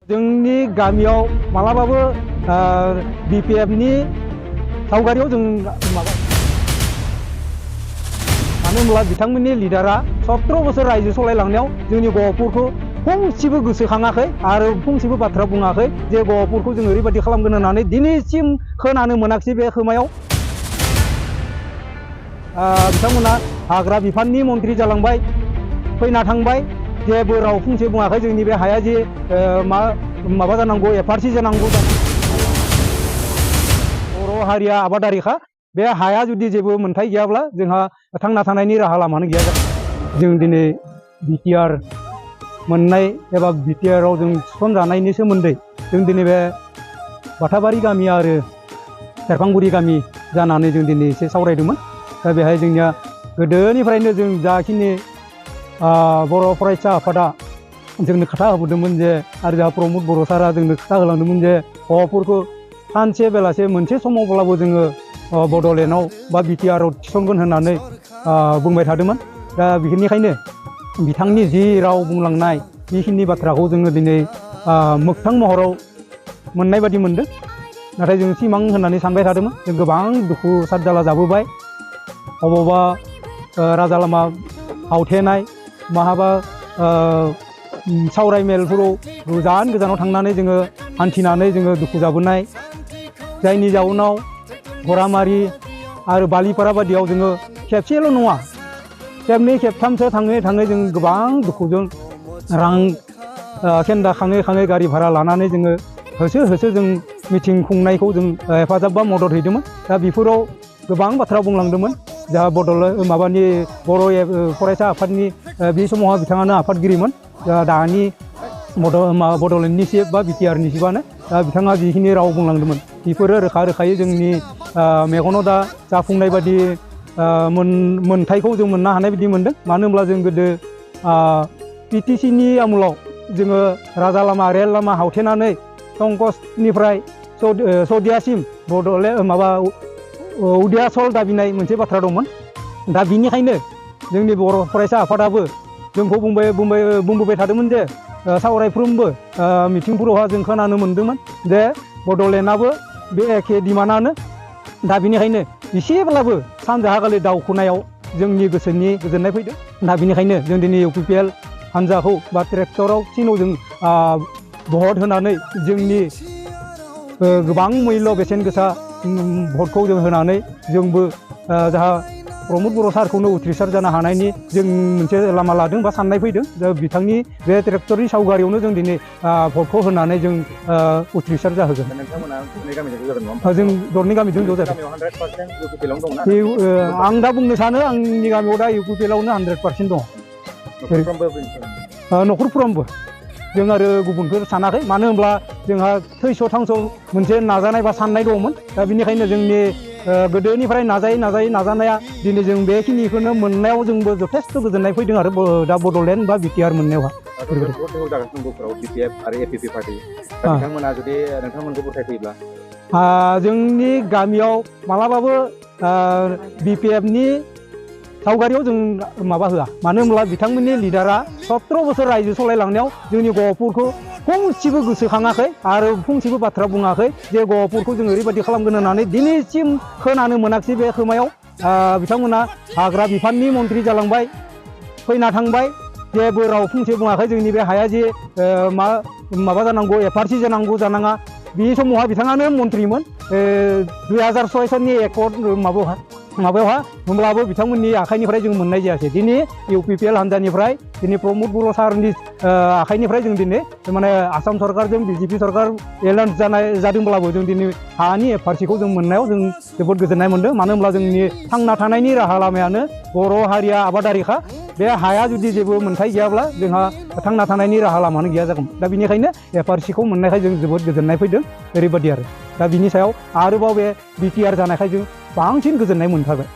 जोंनि गामियाव मालाबाबो बिपिएफनि सावगारियाव जों मानो होनब्ला बिथांमोननि लिडारा 17 बोसोर रायजो सलायलांनायाव जोंनि गहपुरखौ फंसेबो गोसोखाङाखै आरो फंसेबो बाथ्रा बुङाखै जे गहपुरखौ जों ओरैबायदि खालामगोन होननानै दिनैसिम खोनानो मोनाखिसै बे खोमायाव। बिथांमोना हाग्रा बिफाननि मन्त्रि जालांबाय, फैना थांबाय, जेबो राव फंसे बुङाखै जोंनि बे हाया जे माबा जानांगौ एफआरसि जानांगौ। बर' हारिया आबादारिखा, बे हाया जुदि जेबो मोन्थाय गैयाब्ला जोंहा थांना थानायनि राहा लामानो गैया जागोन। जों दिनै बिटिआर मोननाय एबा बिटिआरआव जों थिसनजानायनि सोमोन्दै जों दिनै बे बाथाबारि गामि आरो सेरफांगुरि गामि जानानै जों दिनै एसे सावरायदोंमोन। दा बेहाय जोंनिया गोदोनिफ्रायनो जों जाखिनि बर' फरायसा आफादा जोंनो खोथा होबोदोंमोन जे आरो जोंहा प्रमद बर' सारा जोंनो खोथा होलांदोंमोन जे गहपुरखौ सानसे बेलासे मोनसे समावब्लाबो जोङो बड'लेण्डआव बा बिटिआरआव थिसनगोन होननानै बुंबाय थादोंमोन। दा बेनिखायनो बिथांनि जि राव बुंलांनाय बेखिनि बाथ्राखौ जोङो दिनै मोगथां महराव मोननाय बादि मोनदों। नाथाय जों सिमां होननानै सानबाय थादोंमोन। जों गोबां दुखु सारजाला जाबोबाय, अबावबा राजा लामा आवथेनाय, माहाबा सावराय मेलफोराव गोजानाव थांनानै जोङो हान्थिनानै जोङो दुखु जाबोनाय, जायनि जाउनाव गरामारि आरो बालिपारा बादियाव जोङो खेबसेल' नङा खेबनै खेबथामसो थाङै थाङै जों गोबां दुखुजों रां खेन्दा खाङै खाङै गारि भारा लानानै जोङो होसो होसो जों मिथिं खुंनायखौ जों हेफाजाब बा मदद हैदोंमोन। दा बेफोराव गोबां बाथ्रा बुंलांदोंमोन। जा माबानि बर' फरायसा आफादनि बे समावहा बिथाङानो आफादगिरिमोन, दानि बड'लेण्डनि चिफ बा बिटिआरनि चिफआनो। दा बिथाङा जिखिनि राव बुंलांदोंमोन बेफोरो रोखा रोखायै जोंनि मेगनाव दा जाफुंनाय बादि मोनथायखौ जों मोननो हानाय बायदि मोनदों। मानो होनब्ला जों गोदो पिटिसिनि आमोलाव जोङो राजा लामा रेल लामा हावथेनानै संकसनिफ्राय सदियासिम बड'लेण्ड उदियासल दाबिनाय मोनसे बाथ्रा दंमोन। दा बिनिखायनो जोंनि बर' फरायसा आफादाबो जोंखौ बुंबोबाय थादोंमोन जे सावरायफ्रोमबो मिथिंफोरावहा जों खोनानो मोन्दोंमोन जे बड'लेण्डआबो बे एखे डिमान्डआनो। दा बिनिखायनो एसेब्लाबो सानजाहागालि दावखोनायाव जोंनि गोसोनि गोजोननाय फैदों। दा बिनिखायनो जों दिनै इउपिपिएल हान्जाखौ बा ट्रेक्टराव सिनाव जों भट होनानै जोंनि गोबां मुल्य बेसेन गोसा भटखौ जों होनानै जोंबो जाहा प्रमद बर' सारखौनो उथ्रिसार जानो हानायनि जों मोनसे लामा लादों बा साननाय फैदों। दा बिथांनि बे ट्रेक्टरनि सावगारियावनो जों दिनै भटखौ होनानै जों उथ्रिसार जाहोगोन। जों दरनै गामिजों ज' जादों। आं दा बुंनो सानो आंनि गामियाव दा इउपिपिएलआवनो 100% दङ। न'खरफ्रोमबो जों आरो गुबुनखौ सानाखै। मानो होनब्ला जोंहा थैस' थांस' मोनसे नाजानाय बा साननाय दङमोन। दा बिनिखायनो जोंनि गोदोनिफ्राय नाजानाया दिनै जों बेखिनिखौनो मोननायाव जोंबो जथेस्थ' गोजोननाय फैदों आरो दा बड'लेण्ड बा बिटिआर मोननायावहा। जोंनि गामियाव मालाबाबो बिपिएफनि सावगारियाव जों माबा होआ। मानो होनब्ला बिथांमोननि लिडारा 17 बोसोर रायजो सलायलांनायाव जोंनि गहपुरखौ फंसेबो गोसोखाङाखै आरो फंसेबो बाथ्रा बुङाखै जे गहपुरखौ जों ओरैबायदि खालामगोन होननानै दिनैसिम खोनानो मोनाखिसै बे खोमायाव। बिथांमोना हाग्रा बिफाननि मन्त्रि जालांबाय, फैना थांबाय, जेबो राव फंसे बुङाखै जोंनि बे हाया जे माबा जानांगौ एफआरसि जानांगौ जानाङा। बे समावहा बिथाङानो मन्त्रिमोन 2006 सननि एकर्ड माबायावहा होमब्लाबो बिथांमोननि आखाइनिफ्राय जों मोननाय जायासै। दिनै इउपिपिएल हान्जानिफ्राय दिनै प्रमद बर' सारनि आखाइनिफ्राय जों दिनै माने आसाम सरकारजों बिजेपि सरकार एलायन्स जादोंब्लाबो जों दिनै हानि एफआरसिखौ जों मोननायाव जों जोबोद गोजोननाय मोनदों। मानो होनब्ला जोंनि थांना थानायनि राहा लामायानो बर' हारिया आबादारिखा, बे हाया जुदि जेबो मोन्थाय गैयाब्ला जोंहा थांना थानायनि राहा लामानो गैया जागोन। दा बिनिखायनो एफआरसिखौ मोननायखाय जों जोबोद गोजोननाय फैदों ओरैबायदि आरो। दा बिनि सायाव आरोबाव बे बिटिआर जानायखाय जों बांसिन गोजोननाय मोनथारबाय।